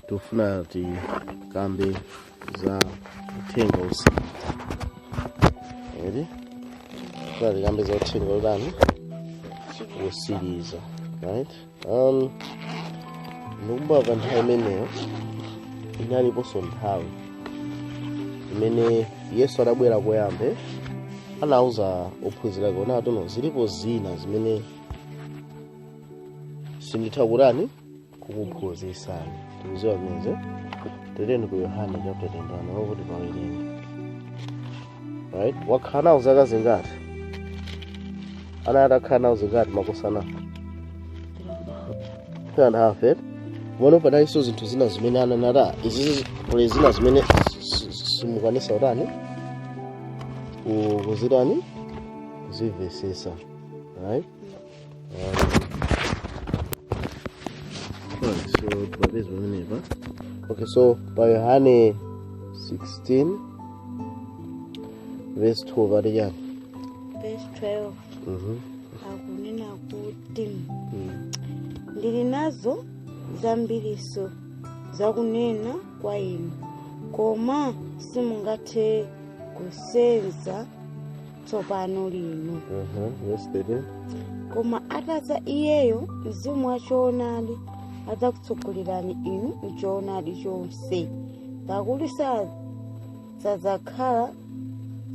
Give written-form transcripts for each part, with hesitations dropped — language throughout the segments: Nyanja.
Tikufuna tikambe za uthenga wotsiriza, eti? Tifuna tikambe za uthenga wotani? Wotsiriza, right? Ndikumbuka pa nthawi imeneyo inaliponso nthawi imene Yesu adabwera koyamba, anauza ophunzira ake onati, "No, zilipo zina zimene sinditha kutani, kukuphunzitsani." Tikuziwa zimenezi. Tiyeni ku Yohane chapter 21 okuti pawerenge, right? Wakhala nawo zaka zingati? Ana atakhala nawo zingati, makosana? 3.5, eh? Mono panalinso zinthu zina zimene ananata izi, kuli zina zimene simukwanisa kutani, kuzitani, kuzimvesesa, right? Right, so tipapeza pamenepa. Okay, so pa Yohane 16 verse 12 ati chani? Verse 12 akunena kuti, "Ndili nazo zambiriso zakunena kwa inu, koma simungathe kusenza tsopano lino." Verse 13. "Koma atadza iyeyo, Mzimu wa choonadi, adzakutsogolerani inu mchoonadi chonse, pakuti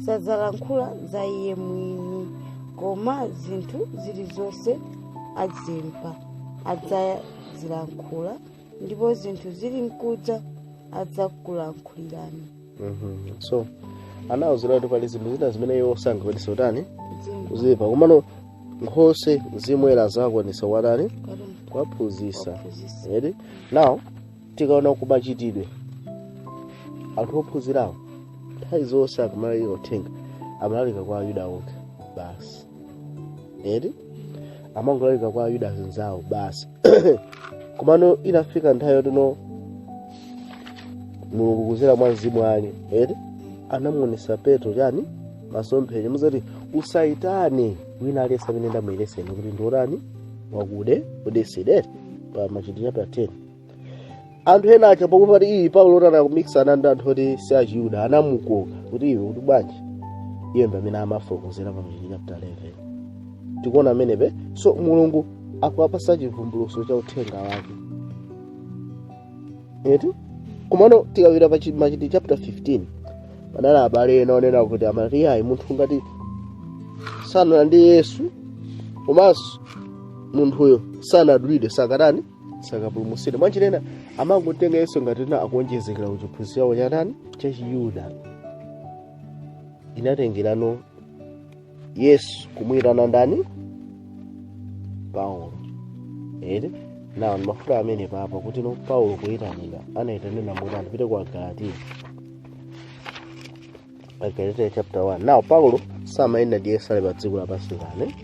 sadzalankhula za iye mwini, koma zinthu zilizonse adzimva adzazilankhula, ndipo zinthu zili mkudza adzakulankhulirani." So anawuzira kuti pali zinthu zina zimene iwo sangakwanise kutani? Mzimu. Kuzimva, komano nkhoswe, Mzimu Woyera, azakwanisa watani? Kuwaphunzitsa. Kuwaphunzitsa. Eti? Now tikaona kumachitidwe, anthu ophunzirawo nthawi zonse akumalalika uthenga, amalalika kwa Ayuda okha basi, eti? Amangolalika kwa Ayuda anzawo basi. Komano inafika nthawi yotino Mulungu kuzera mwa Mzimu wake, eti, anamuonesa Petro chani? Masomphenya muzati, "Usayitane wina aliyense amene ndamuyeresa ine kuti ndiotani, wakude udesedere," pa Machitidwe chapter 10. Anthu ena aja pakuti iyi Paulo otana kumikisana ndi anthu oti si Achiyuda, anamukoka kuti, "Iwe kuti bwanji?" Iye ndi amene amafotokozera pa Machitidwe chapter 11. Tikuona amenepe. So Mulungu akuwapasa chivumbulutso cha uthenga wake, eti? Komano tikapita pa Machitidwe chapter 15, panali abale ena onena kuti amati, "Ayi, munthu ngati sanalandire Yesu komanso munthuyo sanadulidwe, sakatani, sakapulumutsidwa." Mwanjira amangotenga Yesu ngati tina akuonjezekera kuchiphunzitso chawo chatani, chachiyuda. Inatengerano Yesu kumuyitana ndani? Paulo, eti? Nawo ndimafuna amene papa kuti no, Paulo kuyitanidwa, anayitanidwa mutani? Pite ku Agalatiya, Agalatiya chapter 1. Now Paulo samayenda ndi Yesu ali pa dziko lapansi kane,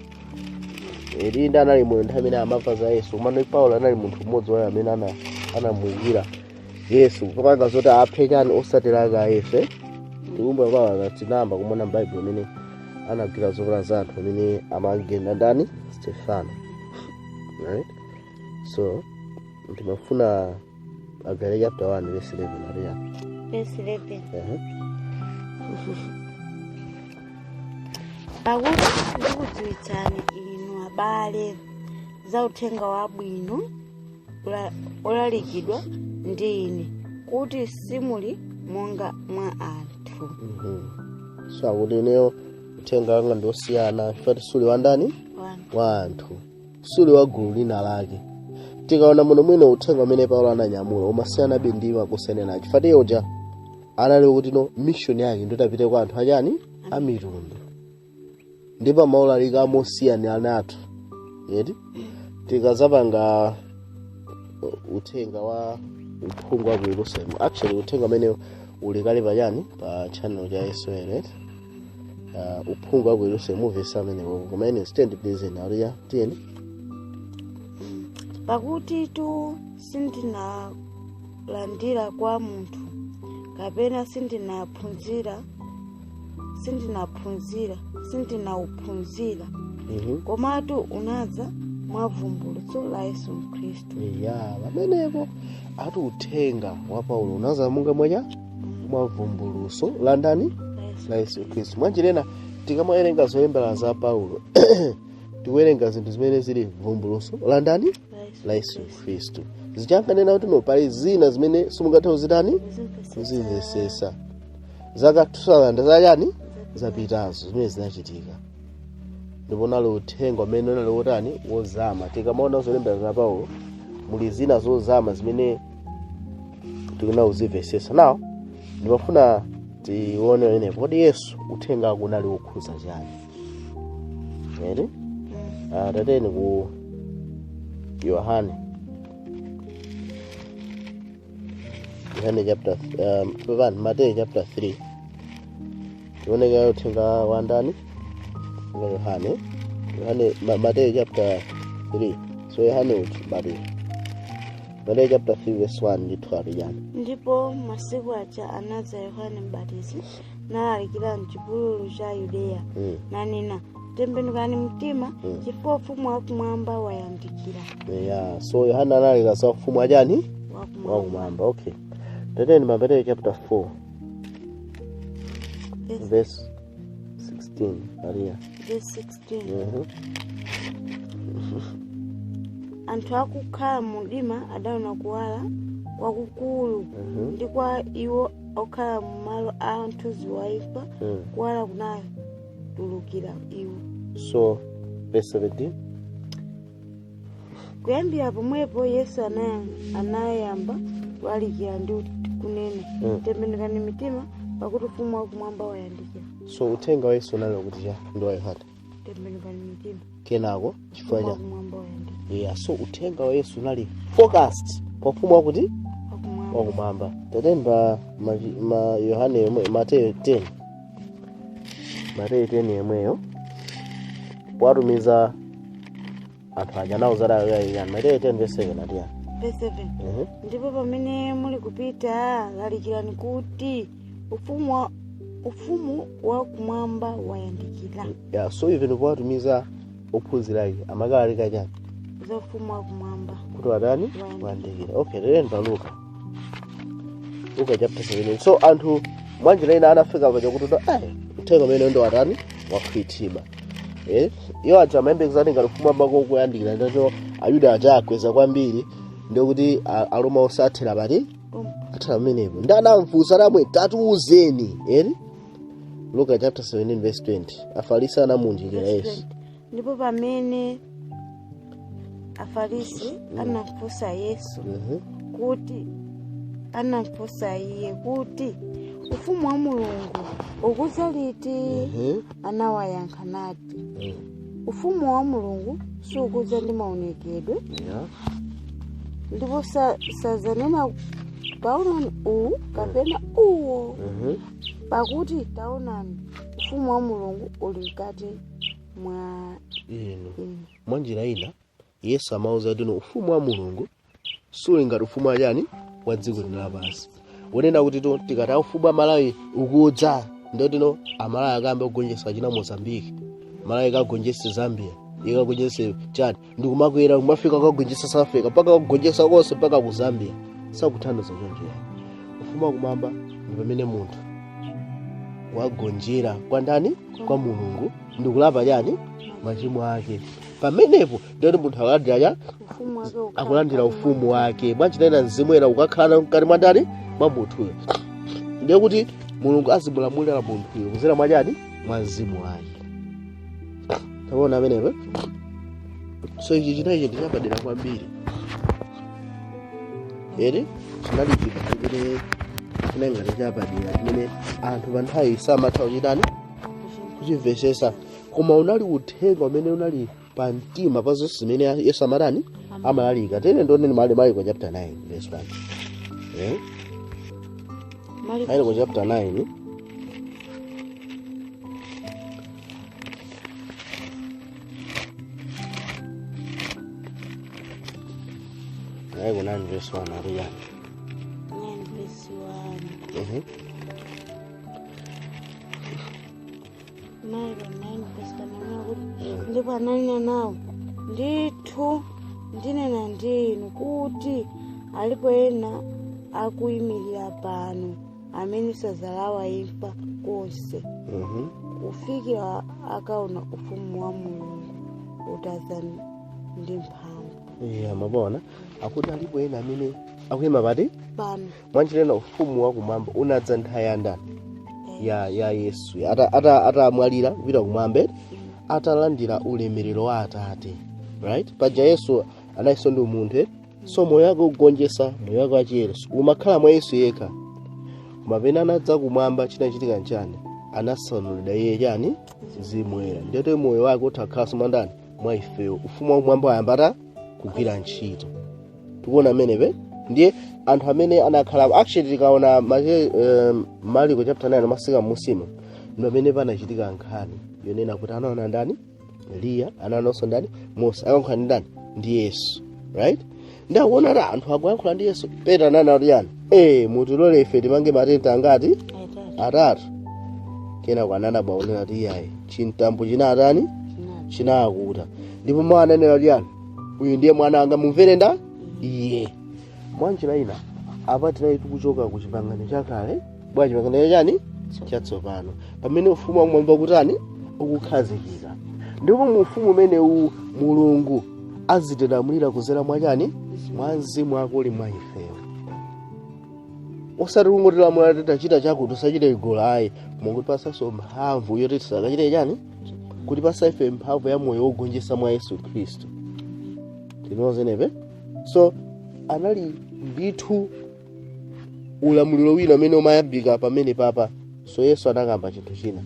eti? Ndi anali moyo nthawi imene amamva za Yesu, komano Paulo anali munthu mmodzi wayo amene anamuyikira Yesu kupanga zoti aphe chani? Osatira ake a Yesu, eh? Tikumbuka Paulo, tinayamba kumona m'Baibulo amene anagwira zovala za anthu amene amagenda ndani? Stefano, right? So ndimafuna Agalatiya chapter 1 verse 11 ati chani? Verse 11. "Pakuti ndikudziwitsani inu abale za uthenga wabwino olalikidwa ndi ine, kuti simuli monga mwa anthu." So akuti ineyo uthenga wanga ndiosiyana chifukwa suli wa ndani? Wanthu. Wa anthu, suli wa gulu lina lake. Tikaona muno mwino, uthenga umene Paulo ananyamula umasiyanabe ndi makusenena, chifukwa iye uja anali kuti no, mission yake nditapite kwa anthu achani? Amitundu, ndipo amaulalika mosiyana nathu, eti? Tikazapanga uthenga wa uphungu wa ku Yerusalemu, actually uthenga umene uli kale pachani, pa channel cha SOL, right? Uphungu wa ku Yerusalemu, verse amenewo, koma ine stand please naliya tiyeni. "Pakuti tu sindinalandira kwa munthu, kapena sindinauphunzira, komatu unadza mwa vumbulutso la Yesu Khristu. Ya, pamenepo ati uthenga wa Paulo unaza monga mwacha mwa vumbulutso la ndani? La Yesu Khristu. Mwanjirena tikamawerenga zolembera za Paulo, tikuwerenga zinthu zimene zili vumbulutso la ndani? La Yesu Khristu. Zichankanena kuti no, pali zina zimene simungathe kuzitani, kuzimvesesa, zaka 2000 zachani zapitazo zimene zinachitika. Ndipo unali uthenga umene unali wotani? Wozama. Tikamaona zolembera za Paulo, muli zina zozama zimene tikuna kuzimvesesa. Nawo ndimafuna tione pamenepo, kodi Yesu uthenga wake unali wokhuza chani? Ere tateni ku Yohane, Yohane chapter pepani, Mateyu chapter 3, tioneka uthenga wa ndani? Wa Yohane. Yohane, Mateyu chapter 3. So Yohane uti Mateyu, Mateyu chapter 3 verse 1 ndi 12 yani. Ndipo masiku aja anadza Yohane Mbatizi nalalikira mchipululu cha Yudeya, nanena, tembenukani mtima, chifukwa ufumu wakumwamba wayandikira. Yeah, so Yohane analalika za ufumu achani? Wakumwamba. Wakumwamba. Okay, tateni Mateyu chapter 4 verse 16, Maria. Verse 16. Anthu akukhala mu mdima adaona kuwala kwakukulu, ndi kwa iwo okhala mu malo a mthunzi wa imfa kuwala kunatulukira iwo. So verse 17. Kuyambira pomwepo Yesu anayamba kulalikira ndi kunena, tembenukani mitima, pakuti ufumu wakumwamba wayandikira. So uthenga wa Yesu unali kuti cha ndi wa Yohane? Tembenukani mitima. Kenako chifukwa ufumu cha wakumwamba wayandikira. Yeah, so uthenga wa Yesu unali focused pa ufumu wakuti? Wakumwamba. Wakumwamba. Tateni pa ma Yohane yomwe, Mateyu 10, Mateyu 10 yemweyo, watumiza anthu aja nawo zadayani. Mateyu 10 verse 7 atiyani? Verse 7. Ndipo pamene muli kupita, lalikirani kuti ufumu wakumwamba wayandikira. Yeah, so even powatumiza ophunzira ake amakalalika chani? Za ufumu wakumwamba. Kuti watani? Wayandikira. Wayandikira. Okay, tateni pa Luka, Luka chapter 7. So anthu mwanjira ina anafika paja kuti ayi, uthenga umene ndo watani? Wakhwitima. Iwo aja amayembekezani ngati ufumu ambako kuyandikira, ndacho Ayuda aja akweza kwambiri, ndikuti Aroma osathera pati? Athera pamenepo. Ndi anamfunsa namwe, tatiuzeni eri. Luka chapter 17 verse 20, Afarisi anamunjikira Verse Yesu. 20. Ndipo pamene Afarisi anafunsa Yesu kuti, anafunsa iye kuti, ufumu wa Mulungu ukuza liti? Anawayankha nati, ufumu wa Mulungu sukuza ndi maonekedwe, ndipo sazanena taonani uwu kapena uwo, pakuti taonani, ufumu wa Mulungu uli mkati mwa inu. Inu. Mwanjira ina Yesu amauza kuti ufumu wa Mulungu suli ngati ufumu wachani? Wa dziko lino lapansi, wonena kuti to tikati ufumu wa Malawi ukudza, ndotino Amalawi akambe kugonjetsa china Mozambiki, Malawi ikagonjetse Zambia, ikagonjetse chani, ndikumakwera kumafika kagonjetsa South Africa, mpaka kugonjetsa konse mpaka ku Zambia. Sakuthandiza choncho yani. Ufumu wakumwamba ndi pamene munthu wagonjera kwa ndani? Kwa Mulungu, ndikulapa chani? Machimo ake. Pamenepo ndiyoti munthu akulandira cha Ufumu wake ukhala akulandira mkati ufumu wake. Mwanjira mzimu ena ukakhala mkati mwa ndani? Mwa munthuyo. Ndiye kuti Mulungu azimulamulira munthuyo kuzera mwa chani? Mwa mzimu wake. Taona amenepo. So ichi chinali chinthu chapadera kwambiri ere, chinali chinthu chimene chinali ngati chapadera chimene anthu pa nthawi samatha kuchitani? Kuchimvesesa. Koma unali uthenga umene unali pa mtima pa zonse zimene Yesu amatani? Amalalika. Tere ndioneni mali Mariko chapter 9 verse 1, eh? Mariko. Mariko chapter 9. Mariko 9 verse 1 akuyani? 9 verse 1. Mariko 9 verse 1 kuti, ndipo ananena nawo, ndithu Ndithu ndinena ndi inu kuti alipo ena akuyimirira pano amene sazalawa imfa konse kufikira akaona ufumu wa Mulungu utadza ndi mphamvu. Yeah, mabona akuti alipo ena amene akuyima pati pano. Mwanjirena ufumu wakumwamba unadza nthawi ya ndani? Ya Yesu atamwalira kupita kumwamba, atalandira ulemerero wa Atate, right? Paja Yesu analinso ndi umunthu, eh? So moyo wake ugonjetsa, moyo wake wachiyero umakhala mwa Yesu yekha. Koma pene anadza kumwamba, chinachitika nchani? Anasanulidwa iye chani? Mzimu Woyera. Ndiyoti moyo wake utakhalanso mwa ndani? Mwa ifeyo. Ufumu wakumwamba wayamba kugwira ntchito. Tikuona amenepe ndiye anthu amene anakhala. Actually, tikaona Mariko chapter 9 masika musimo, ndi pamene panachitika nkhani yonena kuti anaona ndani? Eliya. Anaonanso ndani? Mose. Akayankhula ndi ndani? Ndi Yesu, right? Ndi akuona kuti anthu akuyankhula ndi Yesu. Petro ananena kuti yani, mutilole ife timange matenti angati? Atatu. Atatu. Kenako ananabwa kunena kuti iyayi, chintambo chinatani? Chinakuta. Ndipo mawu ananena kuti yani, uyu ndiye mwana wanga, mumvere nda iye. Mwanjira ina, apa tinali tikuchoka ku chipangano chakale bwa chipangano chani? Chatsopano, pamene ufumu wakumwamba kutani? Ukukhazikika. Ndipo mu ufumu umenewu Mulungu azitilamulira kuzera mwachani? Mwa mzimu wake uli mwa ifeyo. Osati kungotilamula titachita chakuti usachite igolo, ayi. Mungutipasanso mphamvu yoti tisakachite chani, kutipasa ife mphamvu ya moyo wogonjetsa mwa Yesu Khristu. Tinozenepe. So anali ndithu ulamuliro wina umene umayambika pamene papa. So Yesu anakamba chinthu china.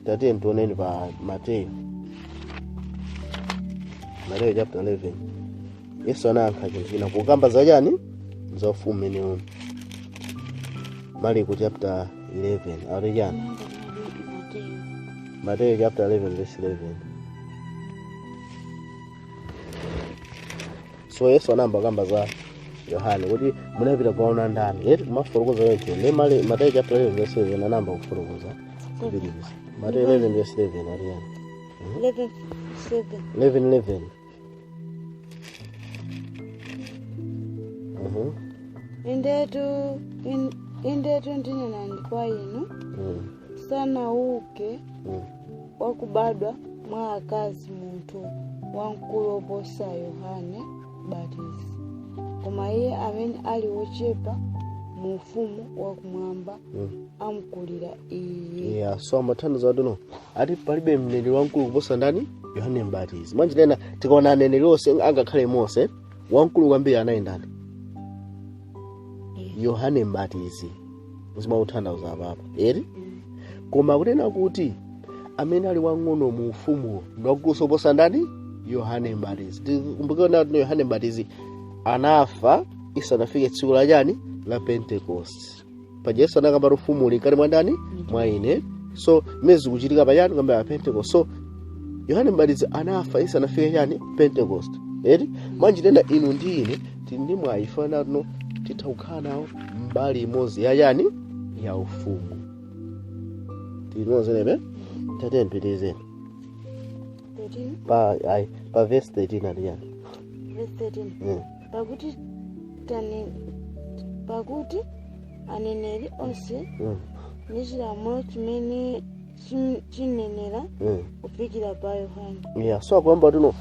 Tatiye tioneni pa Mateyo chapter 11. Yesu anayankha chinthu china kukamba zachani? Za ufumu umenewu. Mariko chapter 11 akuti chani? Mateyo chapter 11 verse 11. So Yesu anayamba kamba za Yohane kuti munapita kuwaona ndani? Eti kumafotokoza choncho. Ndi Mateyo chapter 11 verse 11 anayamba kufotokoza, kupitiriza. Mateyo 11 verse 11 ati yani? 11 7. 11 11. Indetu indetu ndinena ndi kwa inu, sanauke wakubadwa mwa akazi munthu wamkulu woposa Yohane Mbatizi, koma iye amene ali wochepa mu ufumu wakumwamba amkulira iye. Yeah, so amathandiza kuti no, ati palibe mneneri wamkulu kuposa ndani? Yohane Mbatizi. Mwanjirena tikaona aneneri onse, angakhale Mose, wamkulu kwambiri anali ndani? Yohane Mbatizi. Zimakutanthauza apapa eri. Koma kunena kuti amene ali wang'ono mu ufumuwo ndi wamkulu kuposa ndani? Yohane Mbatizi. Tikumbukire kuti Yohane Mbatizi anafa isanafike tsiku la chani? La Pentecost. Paja Yesu anakamba kuti ufumu uli mkati mwa ndani? Mwa ine. So mmene zikuchitika pachani? Kamba ya Pentecost. So Yohane Mbatizi anafa isanafike chani? Pentecost, eti? Mwanjitenda inu ndi ine tili ndi mwayi fana tino, titha kukhala nawo mbali imodzi ya chani? Ya ufumu. Tinozenepe. Tatiyeni pitizeni. 13. Pa ayi, pa verse 13 ati chani? Verse 13. Pakuti aneneri onse ndi chilamulo chimene chinenera kufikira pa Yohane. Yeah, so akuyamba tino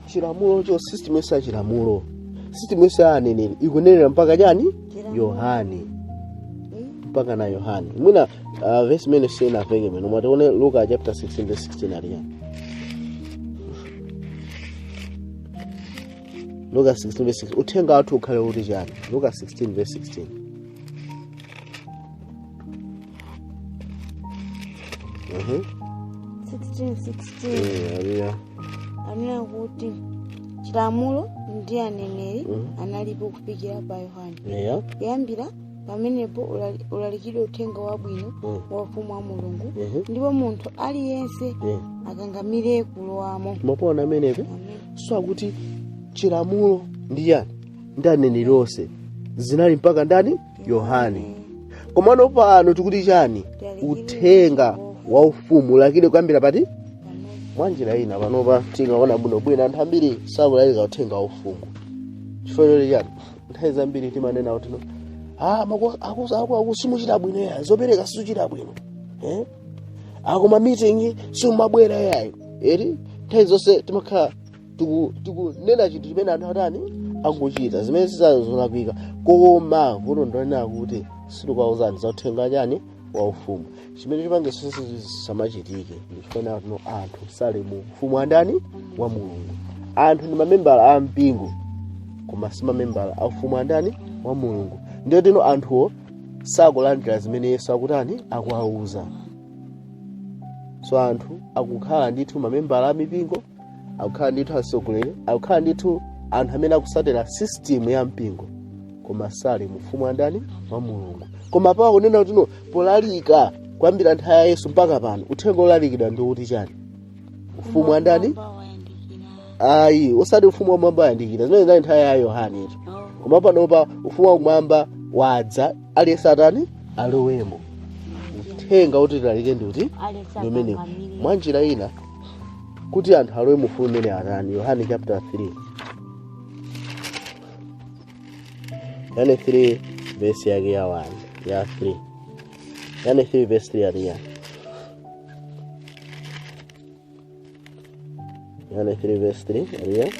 chilamulocho, system yonse ya chilamulo, system yonse ya aneneri ikunenera mpaka chani? Yohane. Mpaka na Yohane. Mwina verse imene sinafeke mene mwatione. Luka chapter 16 verse 16 ati chani? Luka 16 verse 16. Uthenga wathu ukhale kuti chani? Luka 16 verse 16. 16 16. Aliya. Anena kuti chilamulo ndi aneneri analipo kufikira pa Yohane. Kuyambira pamenepo ulalikidwe uthenga wabwino wa ufumu wa Mulungu, ndipo munthu aliyense akangamire kulowamo. Mwapaona amenepe? Amen. So akuti chilamulo ndi chani? Ndi aneneri onse zinali mpaka ndani? Yohane. Komano pano tikuti chani? Uthenga wa ufumu ulalikidwe kuyambira pati? Mwanjira ina panopa tikaona bwinobwino anthu ambiri sakulalika uthenga wa ufumu. Chifukwa choti chani? Nthawi zambiri timanena kuti no, simuchita bwino yayi, zopereka simuchita bwino, eh? Akoma meeting simumabwera yayi, eri nthawi zonse timakhala tikunena chinthu chimene anthu atani akuchita zimene sizolakwika, koma vuto ndonena kuti sitikawuzani za uthenga chani wa ufumu. Chimene chipange samachitike ndichifukwa kuti anthu sali mu ufumu andani wa Mulungu. Anthu ndi mamembala a mpingo koma si mamembala a ufumu andani wa Mulungu. Ndiyo tino anthuwo sakulandira zimene Yesu akutani akuwauza. So anthu akukhala ndithu mamembala a mipingo, akukhala ndithu atsogoleri, akukhala ndithu anthu amene akusatira system ya mpingo, koma sali mu ufumu andani wa Mulungu. Koma pawa kunena kuti no, polalika kuyambira nthawi ya Yesu mpaka pano uthenga olalikidwa ndi kuti chani? Ufumu andani? Ayi, osati ufumu wamwamba wayandikira, zimene zinali nthawi ya Yohane ito. Koma panopa ufumu wakumwamba wadza, aliyense atani alowemo. Uthenga kuti tilalike ndi kuti ndi umenewu. Mwanjira ina kuti anthu alowe mu ufumu umene atani, Yohane chapter 3, Yohane 3 verse yake ya 1 ya 3, Yohane 3 verse 3 ati yani? Yohane 3 verse 3 ati yani?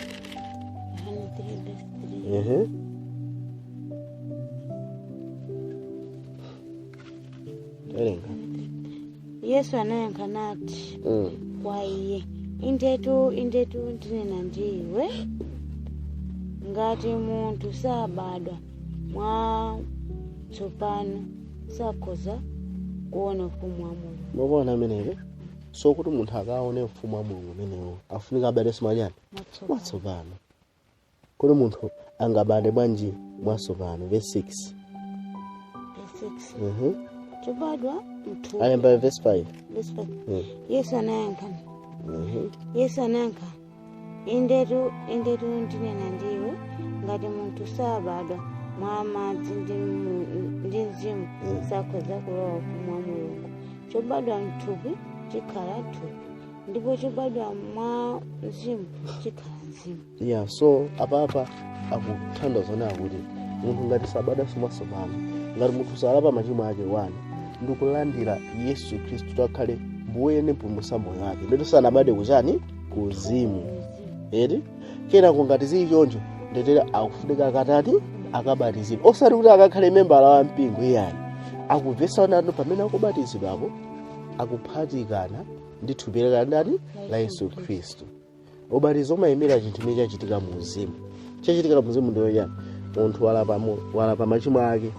Yohane 3 verse 3. Erenga. Yesu anayankha nati kwa iye, indetu indetu ndinena ndiwe, ngati munthu sabadwa mwa tsopano sakhoza kuona ufumu wa Mulungu. Mukuona ameneyo? So kuti munthu akaone ufumu wa Mulungu umenewo afunika abadwenso mwachani? Mwatsopano. Kuti munthu angabadwe bwanji mwatsopano? Verse 6. Verse 6. Chobadwa mthupi. Ayamba verse 5. Verse 5. Yesu anayankha. Yesu anayankha, indetu indetu ndinena ndiwe, ngati munthu sabadwa mwa madzi ndi mzimu sakhoza kulowa ufumu wa Mulungu. Chobadwa mthupi chikhala thupi, ndipo chobadwa mwa mzimu chikhala mzimu. Yeah, so apapa akuthandiza nawo kuti munthu ngati sabadwanso mwatsopano, ngati munthu salapa machimo ake wani ndikulandira Yesu Khristu akhale mbuye ndi mpulumutsi moyo wake, ndipo sanabadwe kuchani? Kuzimu. Eti kenako ngati zili choncho ndetera akufunika akatati akabatizidwe, osati kuti akakhale membala wa mpingo iyani. Akubvesa nanu pamene akubatizidwapo akuphatikana ndi thupi la ndani? La Yesu Khristu. Ubatizo umayimira chinthu chimene chachitika mu uzimu. Chachitika mu uzimu ndiyo chani? Munthu walapa machimo ake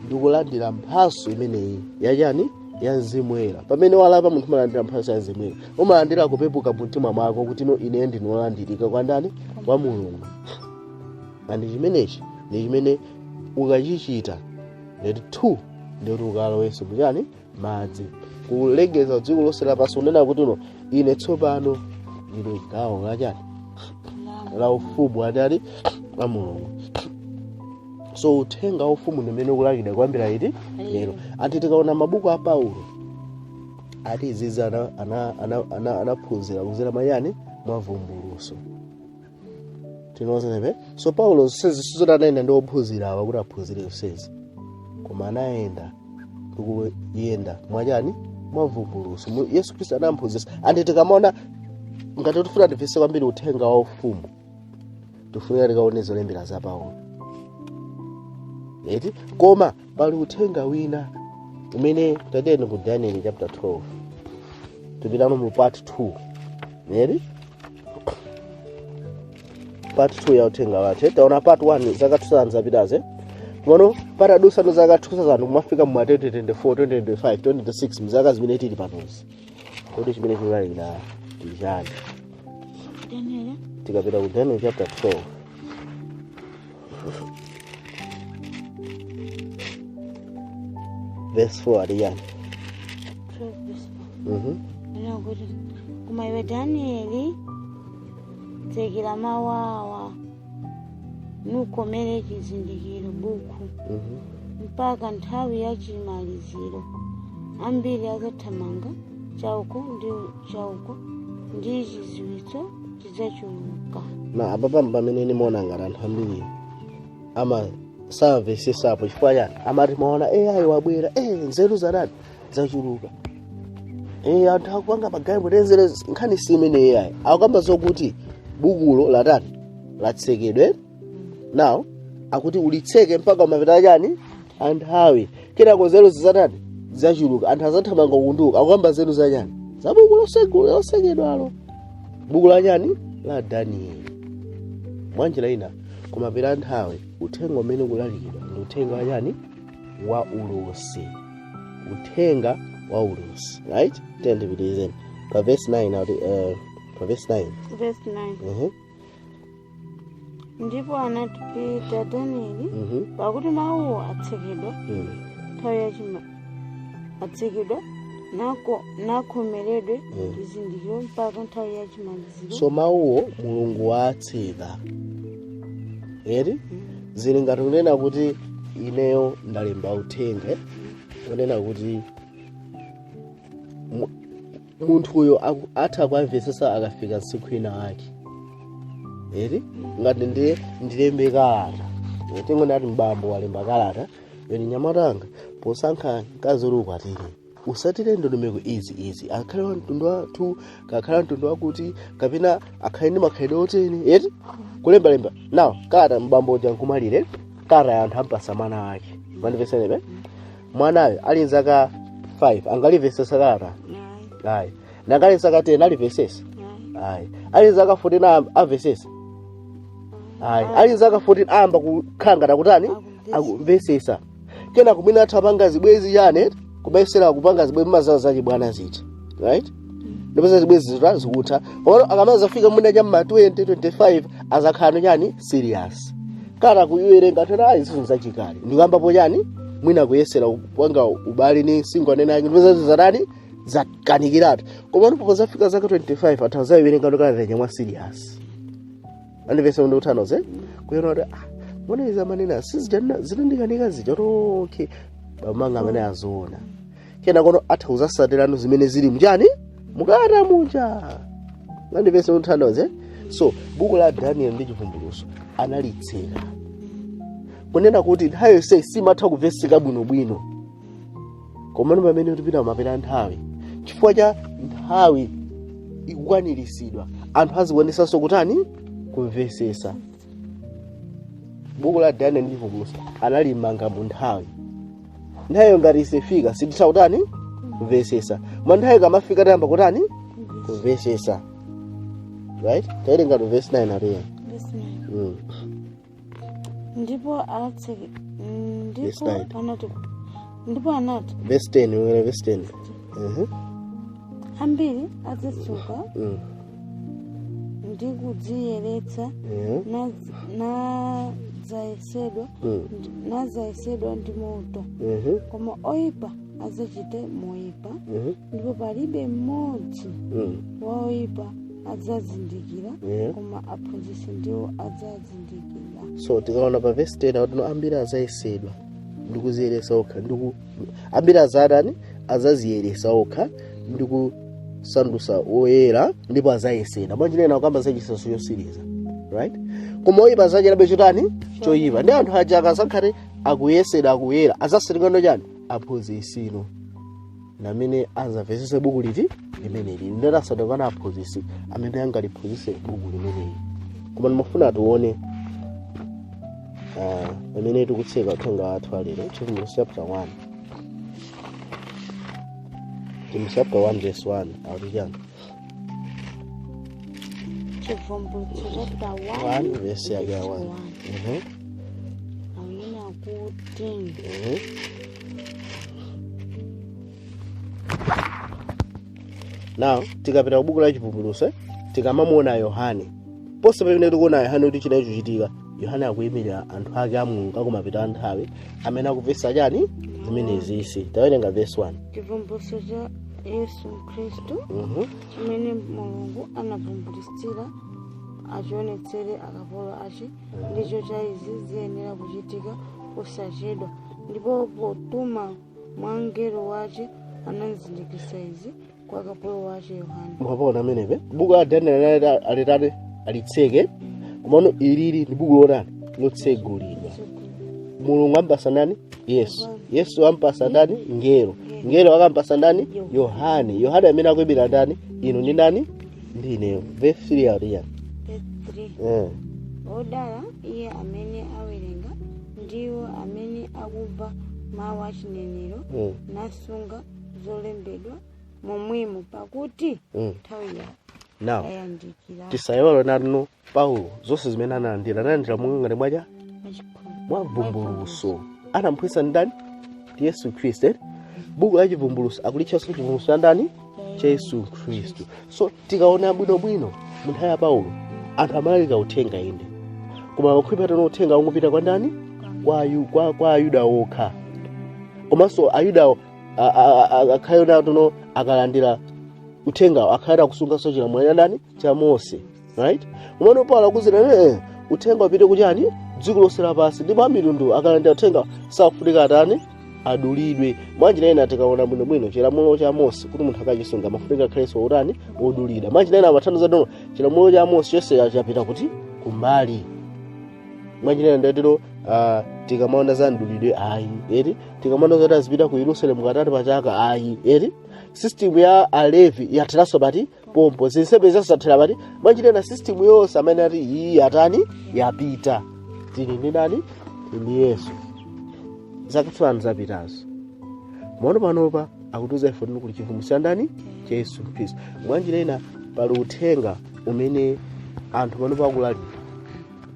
ndikulandira mphatso imeneyi yachani? Ya Mzimu Woyera. Pamene walapa munthu umalandira mphatso ya Mzimu Woyera, umalandira kupepuka mu mtima mwako kuti no ine ndine wolandirika kwa ndani? Kwa Mulungu. Andi chimenechi ndi chimene ukachichita ndeti 2 ndeti ukalowenso muchani? Madzi, kulengeza dziko lonse lapansi kunena kuti no ine tsopano ndine gawo lachani? La ufumu adali wa Mulungu. So uthenga wa ufumu ndi umene ukulalikidwa kuyambira iti lero. Anti tikaona mabuku a Paulo ati izizi anaphunzira kuzera mayani mwa vumbulutso. Tinozenepe. So Paulo zonsezi sizoti anayenda ndi ophunzira awa kuti aphunzire zonsezi, koma anayenda ndikuyenda mwachani? Mwa vumbulutso. Yesu Khristu anamphunzitsa. Anti tikamaona ngati tifuna timvetse kwambiri uthenga wa ufumu, tifunika tikaone zolembera za Paulo eti. Koma pali uthenga wina umene tatiyeni ku Daniel chapter 12, tipitano mu part 2 eti, part 2 ya uthenga wathu. Taona part 1 zaka 2000 zapitazi, komano patadusano zaka 2000 kumafika mu 2024, 2025, 2026, mzaka zimene tili panozi, kodi chimene chikulalikira ndi chani? Daniel. Tikapita ku Daniel chapter 12, verse 4 ati chani? 12 verse 4. Kuti koma iwe Danieli tsekera mawu awa nukomere chizindikiro buku mpaka nthawi ya chimaliziro, ambiri adzathamanga Chauko ndi chauko ndi chidziwitso chidzachuluka. Na apapa pamene nimaona ngati anthu ambiri ama samvesesapo. Chifukwa chani? Amati maona AI wabwera, nzeru zadani zachuluka, anthu akupanga magalimoto enzere. Nkhani si imene AI akukamba, zokuti bukulo latani, latsekedwe. Now akuti ulitseke mpaka umapita chani, anthawi. Kenako nzeru zizatani, zachuluka, anthu azathamanga kunduka. Akukamba nzeru zachani? Za buku losekedwalo, buku la chani, la Danieli. Mwanjira ina, kumapita nthawi, uthenga umene ukulalikidwa ndi uthenga wa chani? Wa ulosi, uthenga wa ulosi, right? Tendipitirizeni pa verse 9 akuti, pa verse 9. Verse 9. Ndipo anati, pita Danieli, pakuti mawuwo atsekedwa nthawi yachima atsekedwa nako nakhomeredwe chizindikiro mpaka nthawi yachimaliziro. So mawuwo Mulungu watseka eri. Zili ngati kunena kuti ineyo ndalemba uthenga, kunena kuti munthuyo atha kuamvetsetsa akafika msinkhu ina ake eri. Ngati ndiye ndilembe kalata, tingoni ati mbambo walemba kalata yoni, nyamatanga, posankha mkazi uri ukwatire usatire ndondomeko izi izi, akhale wa mtundu wathu, kakhale wa mtundu wakuti, kapena akhale ndi makhalidwe oteni eti. Kulembalemba now kalata, mbambo uja nkumalire kalata ya anthu, ampasa mwana wake. Mandimvesenepe? Mwanayo ali nzaka 5 angalimvesesa kalata? Ayi. Ayi. Nangali nzaka 10 alimvesesa? Ayi. Ayi. Ali nzaka 14 amvesesa? Ayi. Ali nzaka 14 ayamba kukhala ngati akutani, akumvesesa. Kena kumene athu apanga zibwezi chane, kubayesera kupanga zibwezi mazaza zachibwana zija, right? Ndipeza zibwezi zita zikutha, komano akamazafika mwina cha ma 20 25 azakhala chani, serious. Kana kuiwerenga tena, ayi, zizo zachikale, ndikuyambapo chani, mwina kuyesera kupanga ubale ni singo anene ake, ndipeza zadani, zakanikiratu. Komano popozafika zaka 25 athu azayiwerenga ndokana mwa serious. Andipesa ndikuthanoze kuyona kuti, ah, mbona izi amanena sizijana zinandikanika zija? Okay, bamanga amene azoona kena kono atha kuzasatirano zimene zili mchani, mukata muja. Andipesa ndikuthanoze. So buku la Daniel ndi Chivumbulutso analitseka, kunena kuti nthawi yonse simatha kumveseka bwinobwino. Komano pamene tipita mapita nthawi, chifukwa cha nthawi ikukwaniritsidwa, anthu azikuonesanso kutani, kumvesesa. Buku la Daniel ndi Chivumbulutso analimanga mu nthawi. Nthawiyo ngati isefika, sititha kutani, kumvesesa. Mwa nthawi kamafika, tayamba kutani, kumvesesa, right? Tawerenga to verse 9 atiya. Verse 9. Ndipo atseke Verse ndipo 9. anati, ndipo anati Verse 10, werenga verse 10. Ambiri adzatsuka ndi kudziyeretsa, nadzayesedwa nadzayesedwa ndi moto, koma oyipa adzachite moyipa, ndipo palibe mmodzi wa oyipa adzazindikira, koma aphunzitsi ndiwo adzazindikira. So tikaona pa verse 10 akuti ambiri azayesedwa ndi kuziyeresa okha, ndiku ambiri azatani, azaziyeresa okha ndi kusandusa oyera, ndipo azayesedwa. Mwanjinena akamba za chisaso chosiriza, right? Koma oyipa azachitabe chotani? Choyipa. Ndi anthu aja akazakhale akuyesedwa, akuyera, azaserekano chani, aphunzitsino namene azamvesese buku liti, limeneli. Ndinasadakana aphunzitsi amene angaliphunzitse buku limeneli. Koma ndimafuna tione pamene tikutseka uthenga wathu alero, Chivumbulutso chapter 1, Chivumbulutso chapter 1 verse 1 akuti chani? Chivumbulutso chapter 1, 1 verse yake ya 1. Amene akuti, Now tikapita ku buku la Chivumbulutso, tikamamuona Yohane, ponse pamene tikuona Yohane kuti chinachi chichitika, Yohane akuyimirira anthu ake a Mulungu akumapita nthawi amene akupesa chani, zimenezisi. Tawerenga verse 1. Chivumbulutso cha Yesu Khristu, chimene Mulungu anavumbulutsira achionetsere akapolo ache, ndicho cha izi ziyenera kuchitika posachedwa. Ndipo potuma mwa mngelo wace anazindikitsa izi Kwa kapolo wace Yohane. Mwapaona amenepe buku la Daniel alitati alitseke, komano ilili ndi buku lotani? Lotsegulidwa. Mulungu ampasa ndani? Yesu. Yesu ampasa ndani? Ngelo. Ngelo akampasa ndani? Yohane. Yohane amene akuyimira ndani? Inu ndi ndani? Ndi ineyo. Verse 3 akuti Verse 3. Eh. Odala iye amene awerenga, ndiwo amene akumva mawu achinenero, nasunga zolembedwa momwemo, pakuti nthawi Now yayandikira. Tisayiwale natino Paulo zonse zimene analandira, analandira monga ngati mwacha mwa vumbuluso. Anamphunzitsa ndani? Ndi Yesu Khristu, eh? Buku la Chivumbuluso akulitchanso chivumbuluso cha ndani? Cha Yesu Khristu. So tikaona bwinobwino, mu nthawi ya Paulo anthu amalalika uthenga, inde, koma makhulupirira uthenga ungopita kwa ndani? Kwa Ayuda okha. Komanso Ayudawo akhale natono akalandira uthengawo akhalira kusunganso chilamulo cha ndani? Cha Mose, right? Komano Paulo akuzira uthenga upite kuchani? Dziko lonse lapansi, ndipo amitundu akalandira uthenga sakufunika atani? Adulidwe. Mwanjira ina, tikaona bwinobwino chilamulo cha Mose, kuti munthu akachisunga amafunika akhalenso otani? Odulidwa. Mwanjira ina amathandiza dono chilamulo cha Mose chonse chapita kuti? Kumbali. Mwanjira ina ndatero, tikamaona za mdulidwe, ayi eri, tikamaona zoti azipita ku Yerusalemu katatu pachaka, ayi eri, system ya Alevi yatheranso pati? Pompo. Zinsembe zonse zathera pati? Mwanjira ina system yonse amene ati iyi yatani? Yapita. Tili ndi ndani? Tili ndi Yesu. Zaka 2 zapitazo, maono panopa akutiuza ife kuti kuli chivumbulutso cha ndani? Cha Yesu Khristu. Mwanjira ina pali uthenga umene anthu panopa akulalika,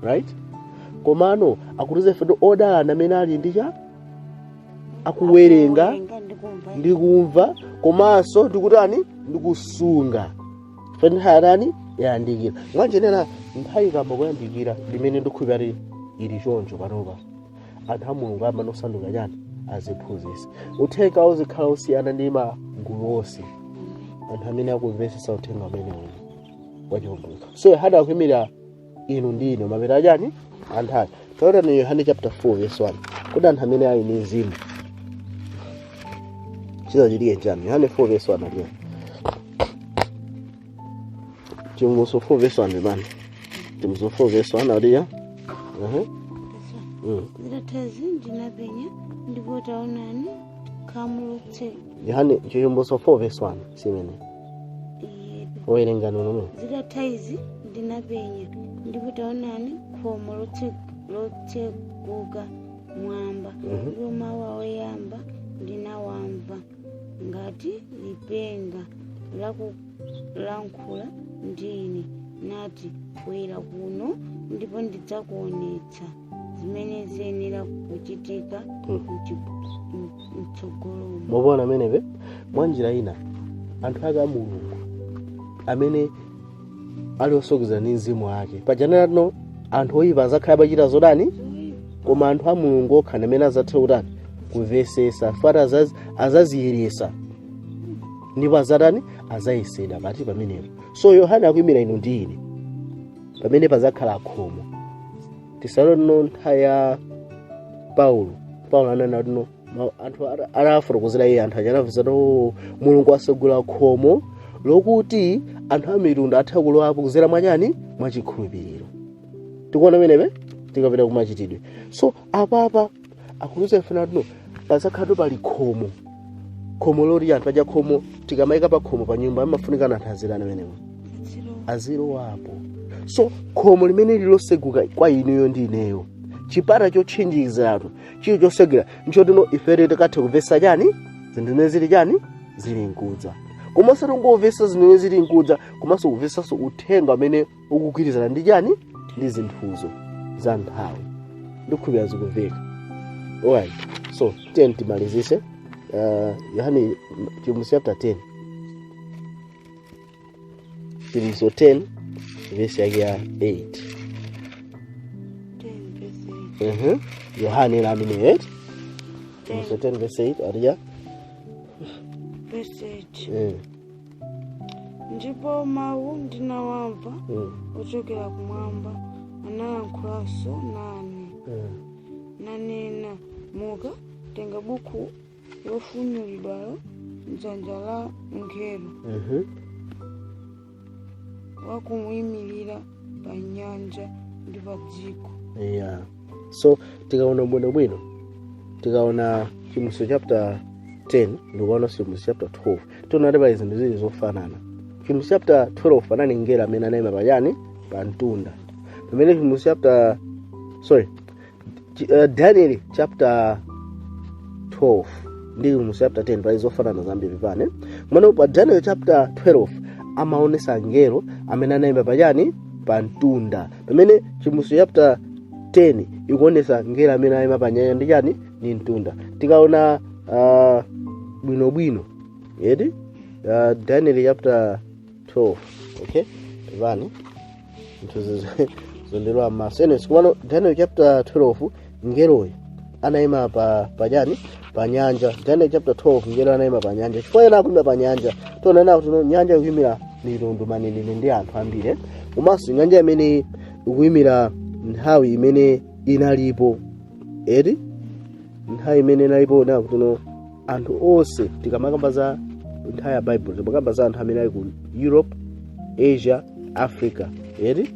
right? Komano akutiuza ife kuti odala amene ali ndi cha akuwerenga ndikumva ndikumva komanso ndikutani? Ndikusunga. Fe nthawi yatani? Yayandikira. Mwanjira ina nthawi ikamba kuyandikira, limene ndikhulupirira ili choncho panopa, anthu a Mulungu amene osanduka chani? Aziphunzitsa uthenga uzikhala osiyana ndi magulu onse, anthu amene akumvetsetsa uthenga umenewu wachivumbulutso. So Yohane akuyimira inu ndi ine mapeto achani? Anthu ake. Taona ni Yohane chapter 4 verse 1, kuti anthu amene ali ndi mzimu chizachitike chani? Yohane 4 verse 1 aliya Chivumbulutso 4 verse 1 bani, Chivumbulutso 4 verse 1 aliya. Zitathazi ndinapenya, ndipo taonani, khamu lotse Yohane Chivumbulutso 4 verse 1 simene owerengani unomwe. Zitatha izi ndinapenya, ndipo taonani, khomo lotseguka mwamba, ndipo mawu oyamba ndinawamva ngati lipenga lakulankhula ndine, nati, "Bwera kuno, ndipo ndidzakuonetsa zimene ziyenera kuchitika mtsogolomo." Mukuona amenepe? Mwanjira ina anthu ake a Mulungu amene ali osokeza ndi mzimu ake pajanatino, anthu oyipa azakhala pachita zodani, koma anthu a Mulungu okha amene azathe kutani? Kumvesesa fati azaziyeresa ndipo azatani? Azayesedwa pati? Pamenepo. So Yohane akuyimira inu ndi ine pamene pazakhala khomo. Tisalonno nthawi ya Paulo, Paulo anena tino anthu arafotokozera iye, anthu aja anamvetsa, "Oh, Mulungu asegula khomo lokuti anthu a mitundu athe kulowapo kuzera mwachani? Mwachikhulupiriro." Tikuona menepe tikapita kumachitidwe. So apapa akuluza ifuna tino pazakhala pali khomo, khomo loti anthu aja, khomo tikamayika pa khomo pa nyumba amafunikana anthu azirani amenewo? Azilowapo. So khomo limene liloseguka kwa inuyo ndi ineyo, chipata chotchinjiziratu chili chosegera, nchotino ifere tikathe kumvetsa chani? Zinthu zimene zili chani? Zili nkudza. Komanso tingomvetsa zimene zili nkudza, komanso kumvetsanso uthenga amene ukugwirizana ndi chani? Ndi zinthuzo za nthawi. Ndikukhulupirira zikumveka. Alright, so 10 timalizise. Yohane Chivumbulutso chapter 10, Chivumbulutso 10 verse yake ya 8. 10 verse 8. Yohane la amene 8, Chivumbulutso 10 verse 8 ariya. Verse 8. Ndipo mawu ndinawamva ochokera kumwamba analankhulaso nane, nanena, "Muka, tenga buku lofunyulidwalo Mdzanja la mngelo wakumuyimirira pa nyanja ndi pa dziko. Yeah, so tikaona bwinobwino, tikaona Chivumbulutso chapter 10 ndikuona Chivumbulutso chapter 12, tiona kuti pali zinthu zili zofanana. Chivumbulutso chapter 12 anali mngelo amene anayima pachani? Pa mtunda. Pamene Chivumbulutso chapter, sorry, Daniel chapter 12 ndi Chivumbulutso chapter 10 pali zofanana zambiri pane. Kumene pa Daniel chapter 12 amaonesa ngelo amene anayima pachani? Pa mtunda. Pamene Chivumbulutso chapter 10 ikuonesa ngelo amene ayima pa nyanja ndi chani? Ni mtunda. Tikaona bwinobwino eti, Daniel chapter 12, okay, pepani, nthu zonderowa m'maso. Anyways, kumano Daniel chapter 12 ngeloyo anayima pa pachani? Pa nyanja. Daniel chapter 12 ngelo anayima pa nyanja. Chifukwa ena akuyima pa nyanja, tiona kuti no, nyanja ikuyimira mitundu, manenero ndi anthu ambiri, eh? Komanso nyanja imene ikuyimira nthawi imene inalipo eti, nthawi imene inalipo nakuti no, anthu onse, tikamakamba za nthawi ya Bible timakamba za anthu amene ali ku Europe, Asia, Africa eti,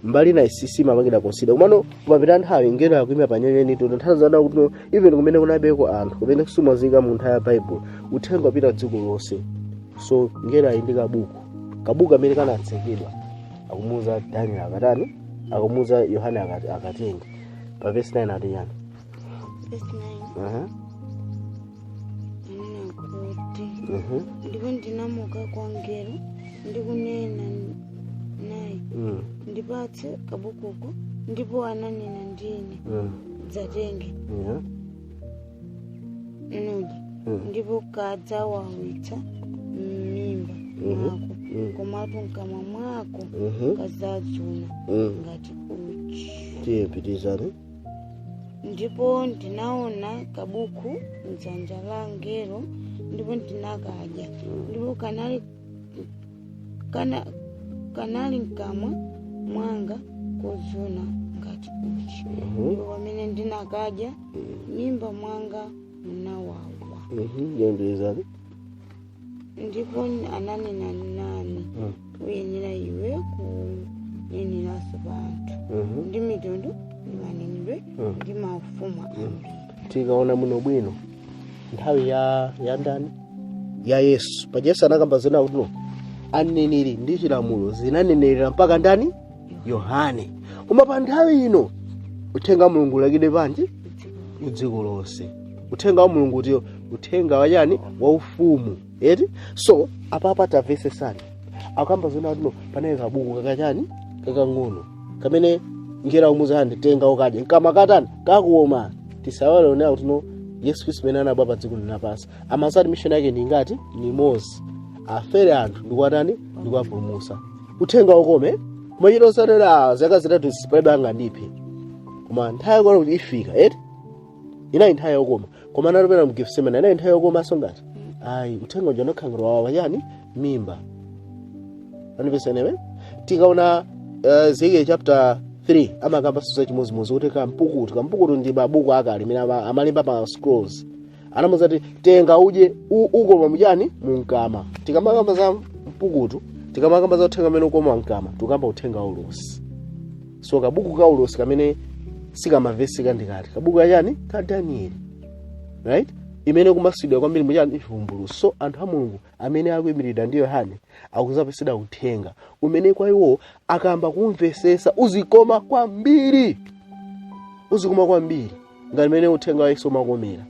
mbali na isisi imapangidwa consider. Komano kumapita nthawi ngelo akuyima pa nyanja ndi nthawi zana kuti no, even kumene kunabeko anthu kumene kusumazika mu nthawi ya Bible, uthenga wapita dziko lonse. So ngelo ali ndi kabuku, kabuku amene kanatsekedwa, akumuuza Daniel akatani? Akumuuza Yohane akatenge. Pa verse 9 ati yani? Verse 9 anena kuti, "Ndipo ndinamuka kwa mngelo ndikunena naye, 'Ndipatse kabukuko.' Ndipo ananena ndine, 'Dzatenge, nudye, ndipo kadzawawitsa m'mimba mwako, komatu mkamwa mwako kadzazuna ngati uchi.'" Tiye pitizani. "Ndipo ndinaona kabuku mdzanja la mngelo, ndipo ndinakadya, ndipo kanali mkamwa mwanga kozuna ngati uchi, ndipo pamene ndinakadya, mimba mwanga munawawa." Yembelezani. "Ndipo ananena nane, 'Uyenera iwe kuneneranso pa anthu ndi mitundu ndi manenedwe ndi mafumu ambiri.'" Tikaona muno bwino nthawi ya ndani? Ya Yesu. Paja Yesu anakamba zina kuti no, aneneri ndi chilamulo zinanenerera mpaka ndani? Yohane. Koma pa nthawi ino uthenga wa Mulungu ulakidwe panji? Dziko lonse. Uthenga wa Mulungu utiyo? Uthenga wachani? Wa ufumu eti. So apapa tamvesesani, akamba zona kuti no, panali kabuku kakachani? Kakang'ono kamene ngera umuza andi tenga ukadye, nkama katani? Kakuoma. Tisawale onera kuti no, Yesu Khristu mene anabwa pa dziko linapansi amazati mission yake ndi ngati ni imodzi: afere anthu ndikuwatani? Ndikuwapulumutsa. Uthenga ukome kumachita osatera zaka 3 palibe angandiphe, koma nthawi yakona kuti ifika eti. Inali nthawi yokoma, koma anatopera mu Getsemani inali nthawi yokoma ngati ayi. Uthenga uja unakhala wawa chani? Mimba. Andipesenewe. Tikaona Ezekiel chapter 3 amakamba za chimodzimodzi kuti kampukutu, kampukutu ndi mabuku akale amene amalemba pa scrolls. Anamuza kuti tenga udye, ukoma muchani? Munkama. Tikamakamba za mpukutu, tikamakamba za uthenga umene ukoma mkama, tikamba uthenga ulosi. So kabuku ka ulosi kamene sikamaveseka ndikati kabuku kachani? Ka Danieli, right? Imene kumasidwa kwambiri muchani? Chivumbulutso. So anthu a Mulungu amene akuyimiridwa ndi Yohane akuzapesedwa uthenga umene kwa iwo akamba kumvesesa uzikoma kwambiri, uzikoma kwambiri ngati mmene uthenga wa Yesu umakomera.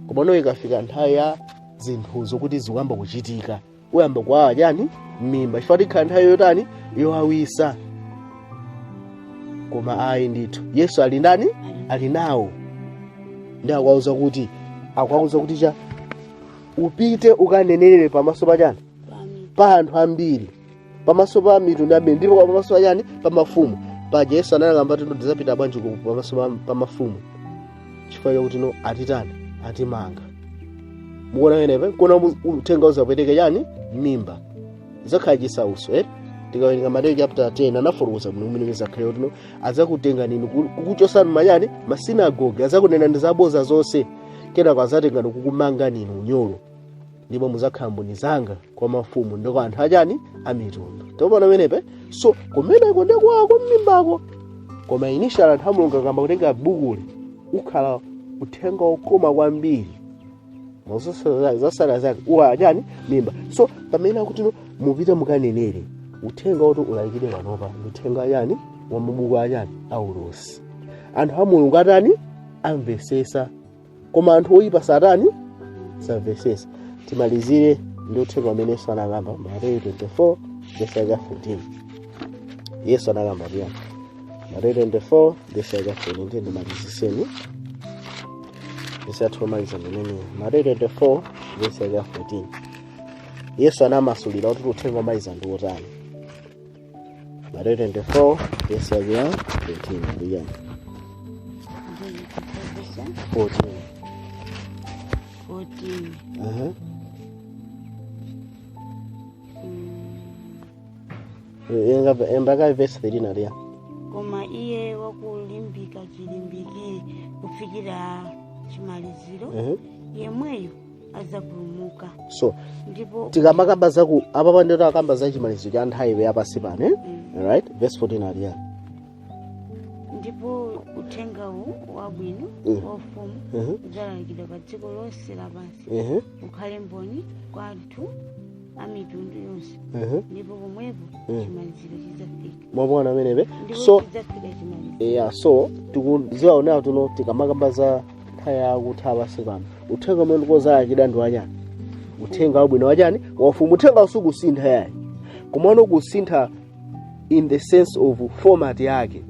Koma no, ikafika nthawi ya zinthuzo kuti zikuyamba kuchitika, uyamba kuwawa chani? Mimba. Chifukwa tikhala nthawi yotani? Yowawisa. Koma ayi ndithu, Yesu ali ndani? Ali nawo. Ndi akuwauza kuti cha upite ukanenerere pamaso pa chani? Pa anthu ambiri, pamaso pa mitundu ambiri, ndipo pamaso pa chani? Pa mafumu. Paja Yesu analakamba kuti ndizapita bwanji pamaso pa mafumu? Chifukwa chakuti no, atitani? Atimanga. Mukuona penepe kuona uthenga uzapweteke chani? Mimba. Zakhala chisauso eh? Tikawerenga Mateyu chapter 10 anafotokoza bwino kumene zakhale kuti no, adzakutengani inu kukuchosani machani? Masinagoge, azakunena ndi zaboza zonse, kenako azatengani kukumangani inu unyolo. Ndipo muzakhala mboni zanga kwa mafumu ndi kwa anthu achani? Amitundu. Topona pamenepe. So kumeneko ndi kwako m'mimbako, koma initial anthu a Mulungu akamba kutenga bukuli, ukhala uthenga wokoma kwambiri. Zasala zake uwa chani? Mimba. So pamene akuti no, mupite mukanenere, uthenga woti ulalikire panopa ndi uthenga chani? Wa mabuku achani? Aulosi. Anthu a Mulungu atani? Amvesesa, koma anthu oyipa satani? Samvesesa. Timalizire ndi uthenga umene Yesu anakamba, Mateyu 24 verse yake 14. Yesu anakamba tiyani? Mateyu 24 verse yake 14. Ndiye ndimaliziseni verse yathu yomaliza ndimene, Mateyu 24 verse yake 14. Yesu anamasulira kuti uthenga womaliza ndi wotani. Mateyu 24 verse yake ya 14 ndiyani? 14. 14. Uh-huh. Embaka verse 13 aliya. Koma iye wakulimbika chilimbikire kufikira chimaliziro, yemweyo adzapulumuka. So ndipo tikamakamba zaku apa, ndito akamba za chimaliziro cha nthawi yapasi pano, eh? Alright, verse 14 aliya. Ndipo uthengawu wabwino wa ufumu udzalalikidwa pa dziko lonse lapansi, ukhale mboni kwa anthu a mitundu yonse, ndipo pomwepo chimaliziro chidzafika. Mwaona amenepe? Ndipo So chidzafika chimaliziro. Yeah, so tikudziwa unawo tuno, tikamakamba za nthawi yakutha pansi pano, uthenga umene ndikuwozalakidwa ndi wachani? Uthenga wabwino wachani? Waufumu. Uthenga usukusintha yayi, komano kusintha in the sense of format yake,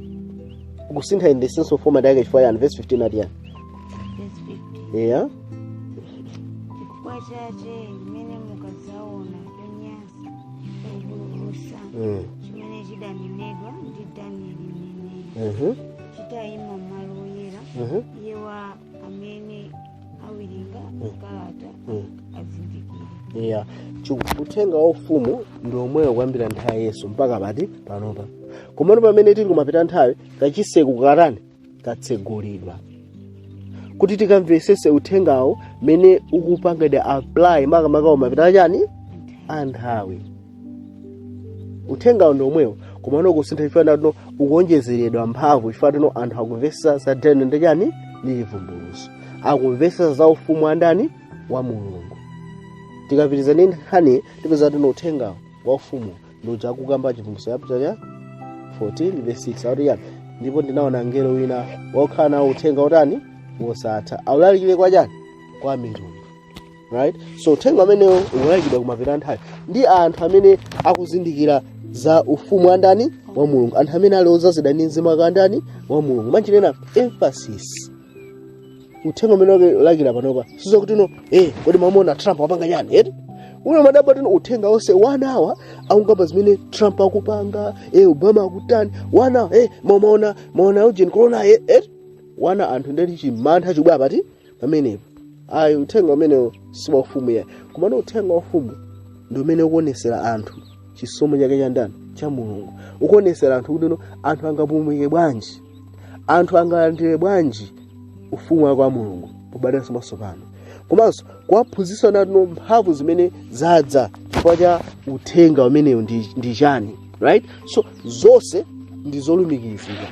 kusintha in the sense of format yake. Chifukwa yani? Verse 15 ati yani? Verse 15. Yeah. Chifukwa chache mmene mukadzaona chonyansa chopululutsa, chimene chidanenedwa ndi Danieli mneneri, chitayima m'malo oyera, iye wa amene awerenga kalata azindikire. Yeah, uthenga wa ufumu ndi omweyo kuyambira nthawi ya Yesu mpaka pati? Panopa. Komano pamene tili kumapita nthawi, kachiseko katani? Katsegulidwa kuti tikamvesese uthengawo mene ukupangidwa apply, makamaka umapita chani? Anthawi. Uthengawo ndi omwewo, komano kusintha chifukwa tino ukuonjezeredwa mphamvu, chifukwa tino anthu akumvesa za Daniel ndi chani? Ndi Chivumbulutso. Akumvesa za ufumu wa ndani? Wa Mulungu. Tikapitiriza ndi nkhani, tipeza tino uthengawo wa ufumu ndi uja akukamba Chivumbulutso chapter cha 14 verse 6. Akuti yani? Ndipo ndinaona mngelo wina wokhala nawo uthenga utani? Wosatha, awulalikire kwa chani? Kwa mitundu, right? So uthenga umenewo ukulalikidwa kumapita nthawi ndi anthu amene akuzindikira za ufumu wa ndani? Wa Mulungu. Anthu amene ali odzazidwa ndi mzimu wa ndani? Wa Mulungu. Manjinena emphasis, uthenga umene wakulalikira panopa sizokuti no, kodi mamona Trump wapanga chani, eti? Uno madabwa tino uthenga wonse one hour akungamba zimene Trump akupanga, Obama akutani, one hour, maona maona Eugene corona, wana anthu ndeti chimantha chibwa pati pamenepo. Ayi, uthenga umenewo si wa ufumu yayi. Komano uthenga wa ufumu ndi umene ukuonesera anthu chisomo chake cha ndani? Cha Mulungu. Ukuonesera anthu kuti no, anthu angapulumuke bwanji, anthu angalandire bwanji ufumu wake wa Mulungu pobadwanso mwatsopano, komanso kuwaphunzitsa natino mphamvu zimene zadza chifukwa cha uthenga umenewo ndi chani, right? So zonse ndi zolumikizika,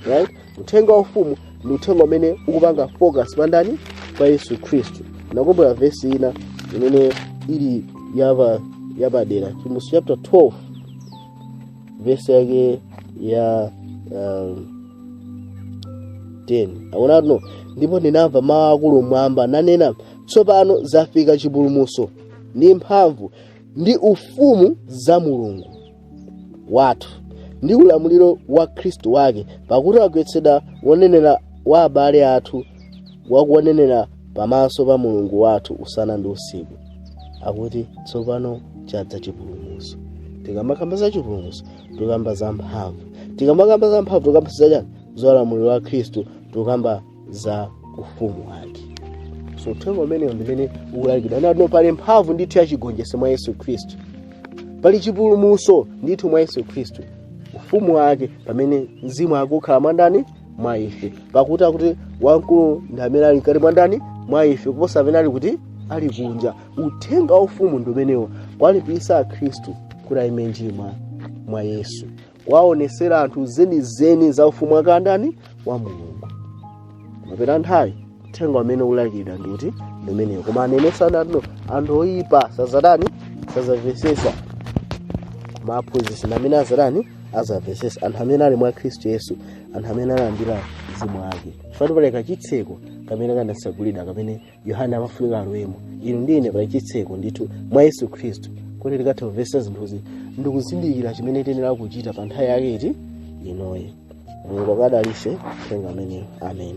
right? Uthenga wa ufumu ndi uthenga umene ukupanga focus pa ndani? Pa Yesu Khristu. Nakumbula vesi ina imene ili yapadera, Chivumbulutso chapter 12 vesi yake ya 10. Akuona no, ndipo ndinamva mawu akulu mmwamba nanena, "Tsopano zafika chipulumutso ndi mphamvu ndi ufumu za Mulungu wathu ndi ulamuliro wa Khristu wake, pakuti agwetsedwa wonenera wa abale athu, wakuwanenera pamaso pa Mulungu wathu usana ndi usiku." Akuti tsopano chadza chipulumutso. Tikamakamba za chipulumutso, tikamba za mphamvu. Tikamakamba za mphamvu, tikamba za chani? Za ulamuliro wa Khristu, tikamba za ufumu wake. So uthenga umenewo ndimene ukulalikidwa natino pali mphamvu ndithu ya chigonjetso mwa Yesu Khristu, pali chipulumutso ndithu mwa Yesu Khristu, ufumu wake, pamene mzimu akukhala mwa ndani? Mwa ife. Pakuti akuti wamkulu ndi amene ali mkati mwa ndani? Mwa ife, kuposa amene ali kuti? Ali kunja. Uthenga wa ufumu ndi umenewo, kwalipisa akhristu kuti ayime njii mwa Yesu, kwaonesera anthu zenizeni za ufumu wakandani wa Mulungu. Mapera nthawi uthenga umene ulalikidwa ndikuti ndi umenewo, koma anenesana atino anthu oyipa sazadani, sazamvesesa, koma aphunzitsi ndi amene azadani, azamvesesa, anthu amene ali mwa Khristu Yesu, anthu amene analandira mzimu wake. Chifukwa paleka chitseko kamene kanasagulidwa kamene Yohane amafunika alowemo. Inu ndi ine pali chitseko ndithu mwa Yesu Khristu kuti tikathe kumvesa zinthuzi ndikuzindikira chimene tiyenera kuchita pa nthawi yake iti inoyi. Mulungu akadalise uthenga amenewo. Amen.